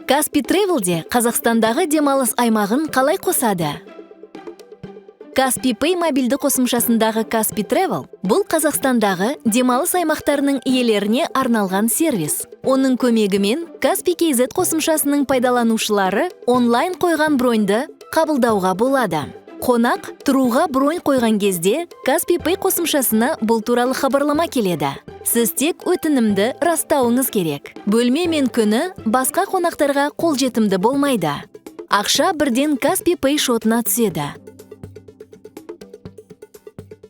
Каспи Travelде Қазақстандағы демалыс аймағын қалай қосады? Каспи Pay мобильді қосымшасындағы Каспи Travel – бұл Қазақстандағы демалыс аймақтарының иелеріне арналған сервис. Оның көмегімен Каспи KZ қосымшасының пайдаланушылары онлайн қойған броньды қабылдауға болады. Қонақ тұруға бронь қойған кезде Каспи Pay қосымшасына бұл туралы хабарлама келеді. Сіз тек өтінімді растауыңыз керек. Бөлме мен күні басқа қонақтарға қолжетімді болмайды. Ақша бірден Каспи Pay шотына түседі.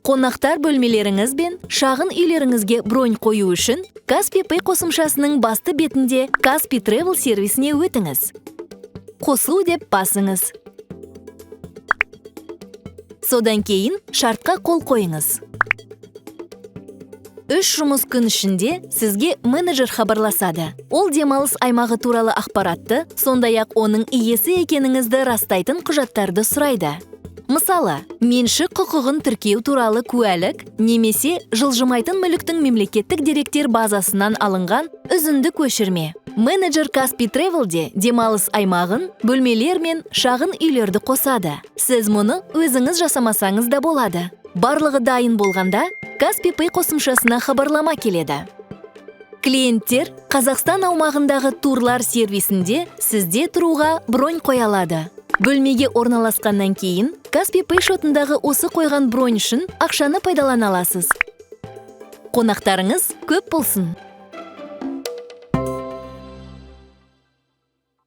Қонақтар бөлмелеріңіз бен шағын үйлеріңізге бронь қою үшін Каспи Pay қосымшасының басты бетінде Каспи Travel сервисіне өтіңіз. «Қосу» деп басыңыз. Содан кейін шартқа қол қойыңыз. 3 жұмыс күн ішінде сізге менеджер хабарласады. Ол демалыс аймағы туралы ақпаратты, сондай-ақ оның иесі екеніңізді растайтын құжаттарды сұрайды. Мысалы, меншік құқығын тіркеу туралы куәлік немесе жылжымайтын мүліктің мемлекеттік деректер базасынан алынған үзінді көшірме. Менеджер Каспи Travelде демалыс аймағын, бөлмелер мен шағын үйлерді қосады. Сіз мұны өзіңіз жасамасаңыз да болады. Барлығы дайын болғанда, Каспи Pay қосымшасына хабарлама келеді. Клиенттер Қазақстан аумағындағы турлар сервисінде сізде тұруға бронь қоя алады. Бөлмеге орналасқаннан кейін Каспи Pay шотындағы осы қойған бронь үшін ақшаны пайдалана аласыз. Қонақтарыңыз көп болсын!